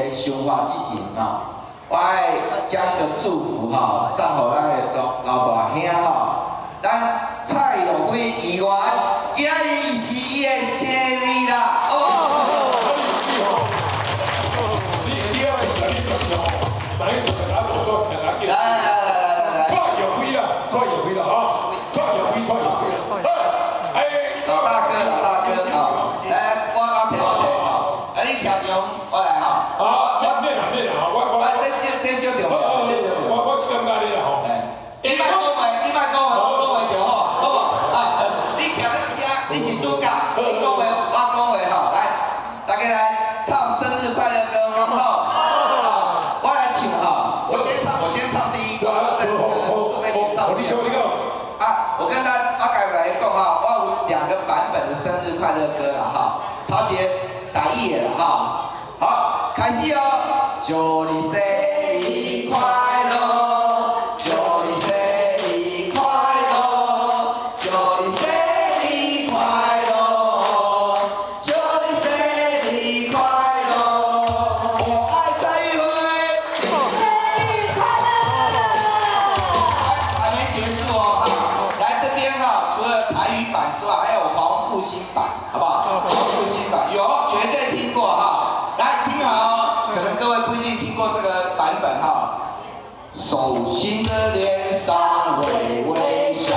个想法之前吼，我愛將一個祝福吼送予咱的老老大兄吼，咱蔡友輝議員，今日是伊的生日啦，哦。你你愛是你轉吼，來大家做煞，大家記。來來來來來來。蔡友輝啦，蔡友輝啦，吼，蔡友輝，蔡友輝啦。好，哎，老大哥，老大哥，吼，來，我提我提吼，啊你徛中，我來吼。啊，免啦免啦，我我。啊，這這這重要，這重要。我是感覺你啦吼。你莫講話，你莫講話，我講話就好，好無？啊，你徛咧遮，你是主角，你講話，我講話吼，來，大家來唱生日快樂歌，好不好？好，我來唱哈，我先唱，我先唱第一段，我再順便介紹。你說你講。啊，我跟大家，我共大家講哈，我有兩個版本的生日快樂歌啦哈，頭一个台語的啦哈，好，開始哦，祝你生日快樂，祝你生日快樂，祝你生日快樂，祝你生日快樂，我愛蔡玉輝，生日快樂！還沒結束哦，來這邊哈，除了台語版之外，還有黃復興版，好不好？黃復興版有，絕對聽過哈。來聽好哦，可能各位不一定聽過這個版本哈。壽星的臉上微微笑。